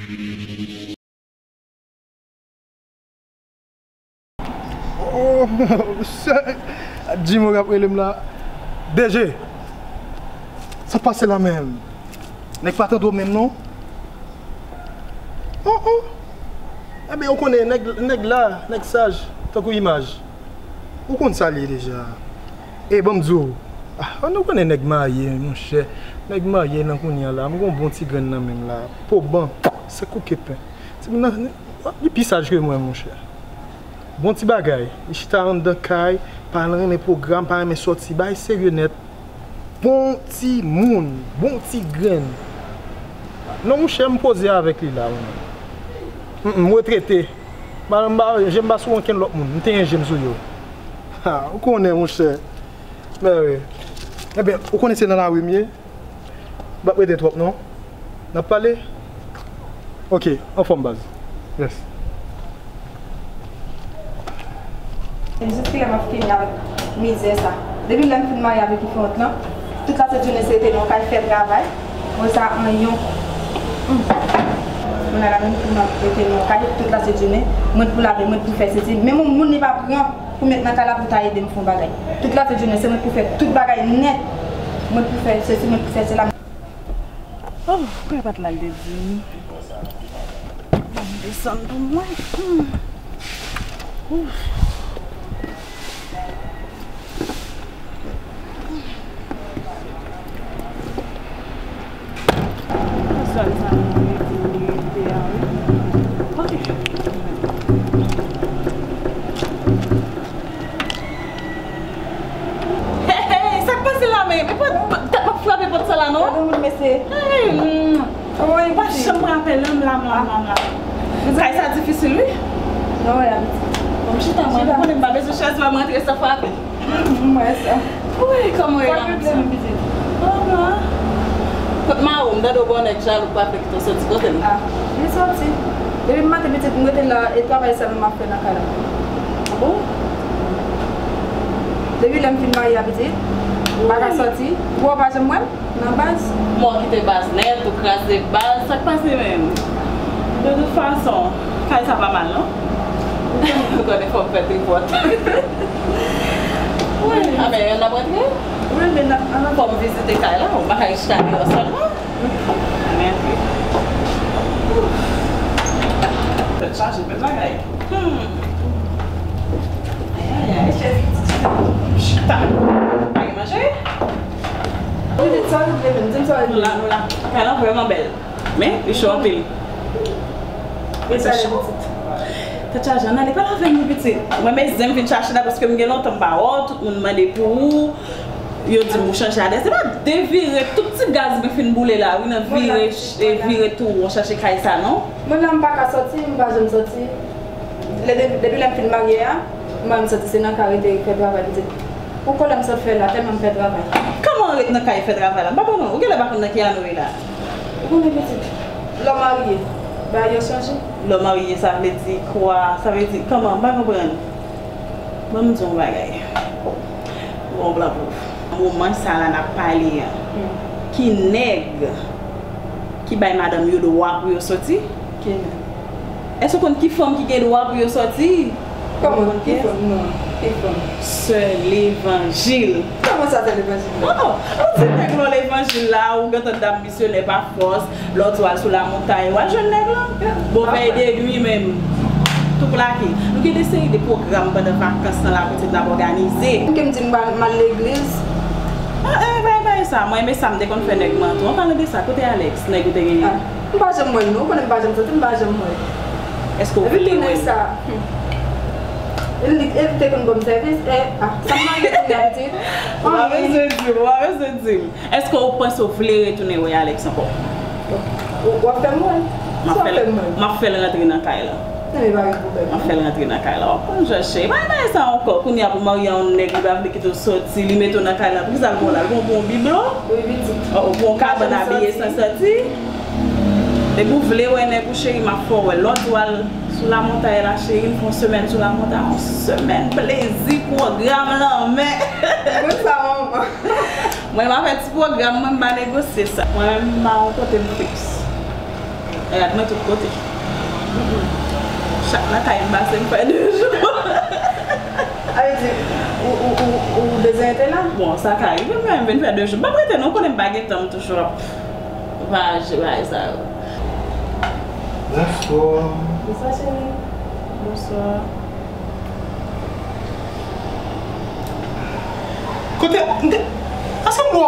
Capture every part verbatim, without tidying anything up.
Oh, sè, Jimo k ap rele m la. D G, sa pase la menm? Nèg pa tande w menm non. Oh, oh. Ebyen, ou konnen, nèg, nèg la, nèg saj, tankou imaj. Ou konn sa l ye deja. E ban m di w, ah, nou konnen nèg marye, monchè. Nèg marye nan kounye a la, m gon bon ti grenn nan men m la. Po ban, sèk kouke pen. Timoun nan, li pi saj ke mwen, monchè. Bon ti bagay. Li chita anndan kay, pa renmen pwogram, pa renmen sòti, bagay serye nèt. Bon timoun, bon ti grenn. Non, monchè, m poze avèk li la, mwen. Mm, mm, m retrete. Madanm pa, je m pa sou ankenn lòt moun. M tenyen je m sou yo. Ha, ou konnen, monchè. Mè, wi. Ebyen, ou konnen se nan lari m ye? M p ap rete twòp, non. N ap pale? Ok, anfòm, baz. Yes. Jiskilè m ap fini avèk mizè sa? Depi lè m fin marye avèk Ifewont lan, tout lasent jounen se rete nan yon kay fè travay. Mwen sa anyon. Hmm. Mwen la menm pou m ap rete nan yon kay tout lasent jounen. Mwen pou lave, mwen pou fè sesi. Menm yon moun li pa pran pou met nan kay la pou ta ede m fè yon bagay. Tout lasent jounen se mwen pou fè tout bagay nèt. Mwen pou fè sesi, mwen pou fè sela. Oh, poukò yo pa t la l te di m? Ban m desann pou m wè. Hmm. Ouf. Zòn sa nou rete, nou rete a, wi. Ok. Hey, hey, sa k pase la menm? E pa, pa, pa, pa frape pòt sa la, non? Gade moun, mesye. Hey, mm. Wi, pa janm frape, non, m la, m la, m la, m la. Kay sa difisil, wi. Non, wi, abitye. Bon, m chita, mwen, m konnen m pa bezwen chèz la, m rantre san frape. M wè sa. Wi, kòman w ye la, sa? Bon, non. Kot Mawo, m tande w bon nèg jalou, pa fè Ou soti kote m? Ah, li soti. Depi maten pitit m rete la, e travay sèlman m ap fè nan kay la. Ah bon? Depi lè m fin marye a pitit, m pa ka soti. Ou pa janm wè m nan baz. Mò kite baz nèt, ou kraze baz, sa k pase menm? De tout fason, kay sa pa mal non. Ou konnen fò m fè tripòt. Wi. A men, n ap rantre? Wi, men n ap, n ap. Fò m vizite kay la, ou pa ka rete chita deyò sèlman. Mèsi. Tèt chaje, bèl bagay. Hmm. Ay, ay, ay, chèz. Chita. Pa gen manje? Pitit, sa w vle menm? Di m sa w vle. Nou la, nou la. Kay lan vrèman bèl. Men, li cho anpil. Tèt chaje, ann ale pale avè m, pitit. Mwen, men zen m vin chache la, paske m gen lontan m pa wè w, tout moun mande pou ou. Yo di m ou chanje adrès. Se pa devire, tout ti gaz mwen fin boule la, wi, nan vire, e vire tou, w chache kay sa, non? Mwen la, m pa ka soti, m pa janm soti. Lè de-, depi lè m fin marye a, m pa janm soti, se nan kay rete fè travay, pitit. Ou konnen m sot fè la, tèlman m fè travay. Kòman ret nan kay fè travay la? M pa konprann. Ou genlè pa konn nan ki ane w ye la. Ou konnen pitit, lè w marye, bagay yo chanje. Lè w marye, sa vle di kwa? Sa vle di kòman? M pa konprann. Ban m di w yon bagay. Bon, blan pou. Moman sa la n ap pale an, hmm, ki nèg ki bay madanm yo dwa pou yo soti? Ki nèg? Èske w konn ki fanm ki gen dwa pou yo soti? Kòman? Ki fanm? Non. Ki fanm? Sè Levanjil. Kòman sa, Sè Levanjil? Oh, ou di nèg lan Levanjil la, ou gentan dam misyonè pa fòs, lè w di w al sou lamontay, w al jwenn nèg lan. Bon, vèy de nwi menm. Tou plake. Nou gen de seri de pwogram pandan vakans lan la, pitit, n ap òganize. Ke m di m al, m al legliz. Ah, eh, bay, bay sa. Mwen, men sa m te konn fè nèg mwen tou. An palan de sa, kote Alex, nèg ou te genyen? Ah. M pa janm wè l non, ou konnen m pa janm soti, m pa janm wè l. Èske w vle wè l? Epi tou nèg sa, hmm. Li, li te konn ban m sèvis, e, ah, sa m marye kounye a, pitit. Ou pa bezwen di m, ou pa bezwen di m. Èske w panse w vle retounen wè Alex ankò? W, w ap fè m wè l. Si w ap fè m wè l. M ap fè l rantre nan kay la. Ebyen, pa gen pwoblèm. M ap fè l rantre nan kay la. W ap konn jan cheri. Pa bay sa ankò. Kounye a pou marye a yon nèg, li pa vle kite w soti, li mete w nan kay la. Poukisa l ba w la? L ba w pou yon biblo? Wi, pitit. Oh, pou yon kabann abiye san santi? Depi w vle wè nèg ou, cheri, m ap fè w wè. Lòt jou al sou lamontay la, cheri, m fè yon semèn sou lamontay, yon semèn plezi, pwogram lanmè. Konn sa, manman. Mwen, m ap fè ti pwogram, mwen, m pa negosye sa. Mwen menm, m pa yon kote m fiks. Rad mwen tout kote. Chak lakay m pase, m fè de jou. Sa vle di, ou, ou, ou, ou bezwen rete la? Bon, sa ka rive, men m vin fè de jou. M p ap rete non, ou konnen m pa gen tan, m toujou ap voyaje, bagay sa yo. Bonswa. Bonswa, cheri. Bonswa. Kote, m te, èske m wè w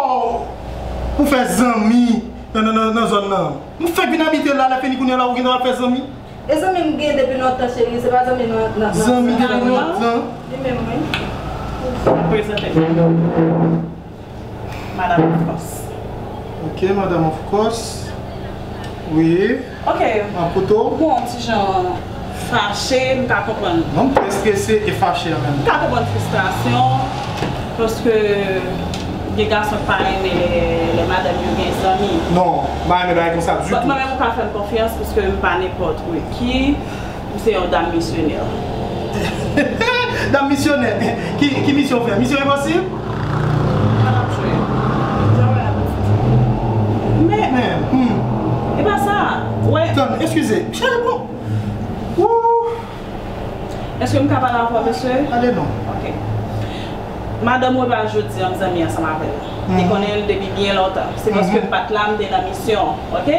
pou fè zanmi nan, nan, nan, nan zòn nan? M fèk vin abite la, lè fini kounye a la, ou gen dwa fè zanmi? E zanmi m gen depi lontan, cheri, se pa zanmi nan, nan, nan Zanmi depi lontan? Li menm, wi. Prezante. Madame of course. Ok, Madame of course. Wi. Ok. Mwen koute w. Bon, ti jan fache, m ka konprann. Non, m trè strese e fache an menm tan. M ka konprann fristrasyon, paske gen gason k pa renmen lè, lè madanm yo gen zanmi. Non, m pa renmen bagay konsa ditou. But mwen menm, ou ka fè m konfyans, paske m pa nenpòt ki. Ou se yon dam misyonè. Dam misyonè. Ki, ki misyon w fè? Misyon enposib? Sa n ap jwe. Sa wè la. Men, men, hmm. E pa sa. Wè. Tann, eskize. Cheri, bon. Wou. Èske m ka pale avè w, mesye? Ale non. Ok. Madanm ou, e pa jodi a m zanmi ansanm avè l. M te konnen l depi byen lontan. Se paske m pa t la, m te nan misyon. Ok?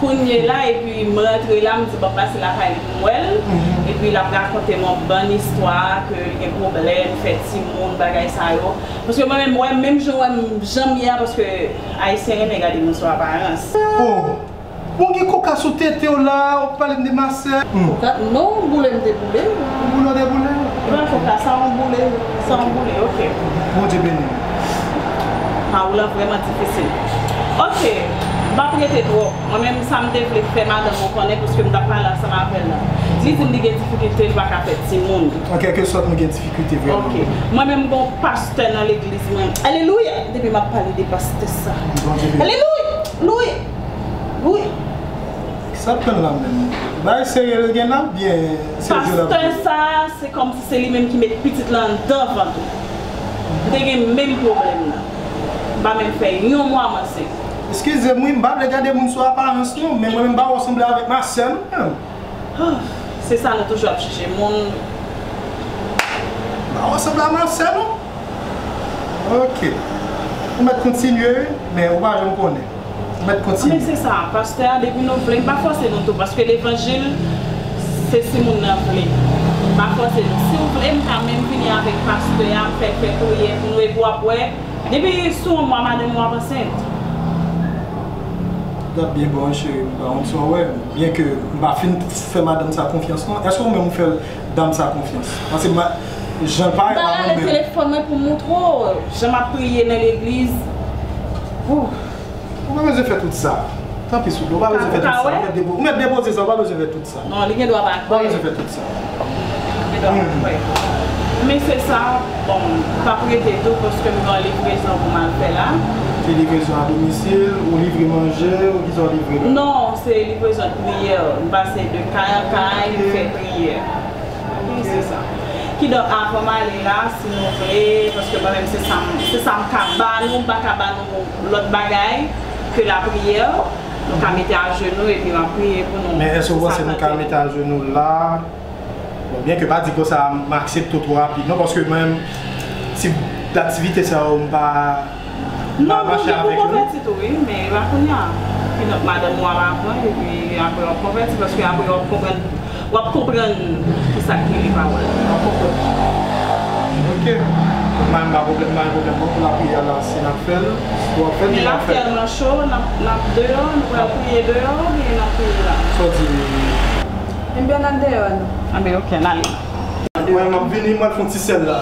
Kounye la, epi m rantre la, m di, "Bon, m pase lakay li pou m wè l." Epi l ap rakonte m yon bann istwa, ke li gen pwoblèm, fè timoun, bagay sa yo. Paske mwen menm, wè, menm jan w wè m, jan m ye a, paske Ayisyen renmen gade moun sou aparans. Oh! Bon, gen koka sou tete w la, w ap pale m de masè. Hmm. Koka? Non, boule m te boule. Ou boule w te boule? E pa koka, sa yon boule, sa yon boule, ok. Bondye beni w. Pawòl lan vrèman difisil. Ok, m p ap rete twòp. Mwen menm, sa m te vle fè madanm mwen konnen, paske m t ap pale ansanm avè l la. Li di m li gen difikilte, li pa ka fè timoun. An kèlke sòt, nou gen difikilte vrèman. Ok. Mwen menm, m gon pastè nan legliz mwen. Alelouya! Depi m ap pale de pastè sa. Bondye beni. Alelouya! Louya! Wi. Sa pran la menm? Bagay serye l gen la oubyen se jwe l ap jwe? Pastè sa, se kòmsi se li menm ki met pitit lan anndan vant ou. M te gen menm pwoblèm nan. M pa menm fè yon mwa m ansent. Eskize m wi, m pa vle gade moun sou aparans non, men mwen menm m pa wè w sanble avèk masè m menm. Ah, se sa nou toujou ap chèche moun. M pa wè w sanble a masè non. Ok. Ou mèt kontinye wi, men ou pa janm konnen. Ou mèt kontinye. Men se sa, pastè a, depi nou vle, m pa fòse nou tou, paske levanjil, se si moun nan vle. M pa fòse nou. Si w vle, m ka menm vini avèk pastè a, m fè, fè priyè pou nou, epi w ap wè, depi sou yon mwa, madanm ou ap ansent. Gad byen bò, cheri, m pa konn sa w wè. Byenke m pa fin fè madanm sa konfyans non. Èske ou menm ou fè dam sa konfyans? Paske ma, jan l parèt la, mwen menm. M ta rale telefòn mwen pou m montre w jan m ap priye nan legliz. Ou pa bezwen fè tout sa. Tanpri souple, ou pa bezwen fè tout sa. Ou mèt depo-, ou mèt depoze sa, ou pa bezwen fè tout sa. Non, li gen dwa pa kwè. Ou pa bezwen fè tout sa. Li gen dwa pa kwè. Men se sa, bon, m p ap rete tou paske m gen yon livrezon pou m al fè la. Se livrezon a domisil, ou livre manje, ou kisa w livre la? Non, se livrezon priyè. M pase de kay an kay, m fè priyè. Wi, se sa. Kidonk, avan m ale la, si nou vle, paske mwen menm, se sa m, se sa m ka ba nou, m pa ka ba nou lòt bagay ke lapriyè. Nou ka mete ajenou epi n ap priye pou nou. Men èske w panse nou ka mete ajenou la? Bon, byenke pa di konsa m aksepte w twò rapid non, paske mwen menm, tip daktivite sa yo, m pa, m pa mache avèk yo. Non, bon, gen pou konvèti tou, wi, men e pa kounye a. Kidonk, madanm ou ap aprann, epi apre w ap konvèti, paske apre w ap konprann, w ap konprann kisa k rele pawòl. W ap konprann. Ok. Mwen, m pa pwoblèm, m pa gen pwoblèm non pou lapriyè la, si n ap fè l, si w ap fè l, n ap fè l. Men l ap tèlman cho, n ap, n ap deyò, nou pral priye deyò, oubyen n ap priye la? Sa w di? Enben, n al deyò, non. Enben, ok, n ale. Mwen, m ap vini, mwen fè yon ti sèl la.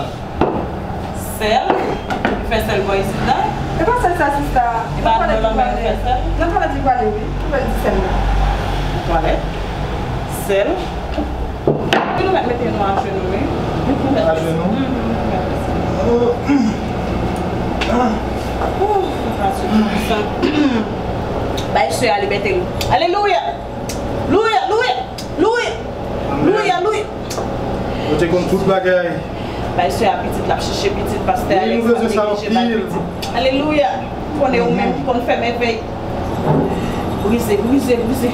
Sèl? Ou fè sèl bò isit la? E pa sèl sa, sista. E pa dlo lanmè ou fè sèl? Nan pale di pale, wi. Ou fè di sèl la. Twalèt. Sèl. Wi, nou mèt mete nou ajenou, wi. Ajenou? Mhm. Ou, sa, sa. Bay sè a libète l. Alelouya! Louya, louya, louya. Louya, louya. Ou te konn tout bagay. Bay sè a pitit, l ap chèche pitit, pastè a. Wi, nou bezwen sa anpil. Alelouya. Ou konnen ou menm ki konn fè mèvèy. Brize, brize, brize.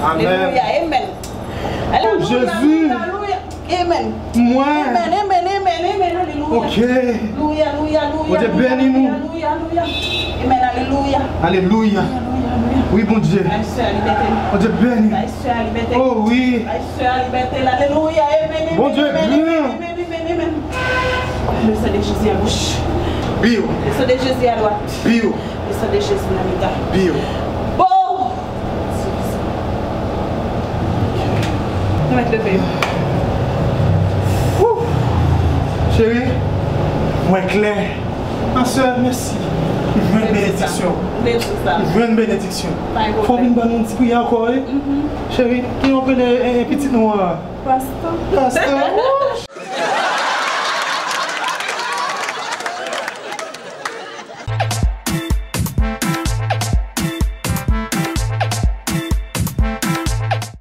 Amèn. Alelouya, amen. Alelouya, Jezi. Alelouya, alelouya. Amen. Mwen. Amen, amen, amen, amen. Alelouya. Ok. Alelouya, alelouya, alelouya. Bondye beni nou. Alelouya, alelouya. Amen, alelouya. Alelouya. Alelouya, alelouya. Wi, Bondye. Bay sè a libète. Bondye beni. Bay sè a libète. Oh wi. Bay sè a libète. Alelouya, amen, amen, Bondye amen, gran. Amen, amen, amen, amen. Le sang de Jésus à gauche. Biw. Le sang de Jésus à droite. Biw. Le sang de Jésus nan mitan. Biw. Bon. Nou mèt leve yo. Wou! Cheri, mwen klè. Ma sè, mèsi. M jwenn benediksyon. M jwenn benediksyon. Fò w vin ban nou yon ti priyè ankò, wi. Cheri, ki yo rele, eh, pitit nou an? Pastè. Pastè.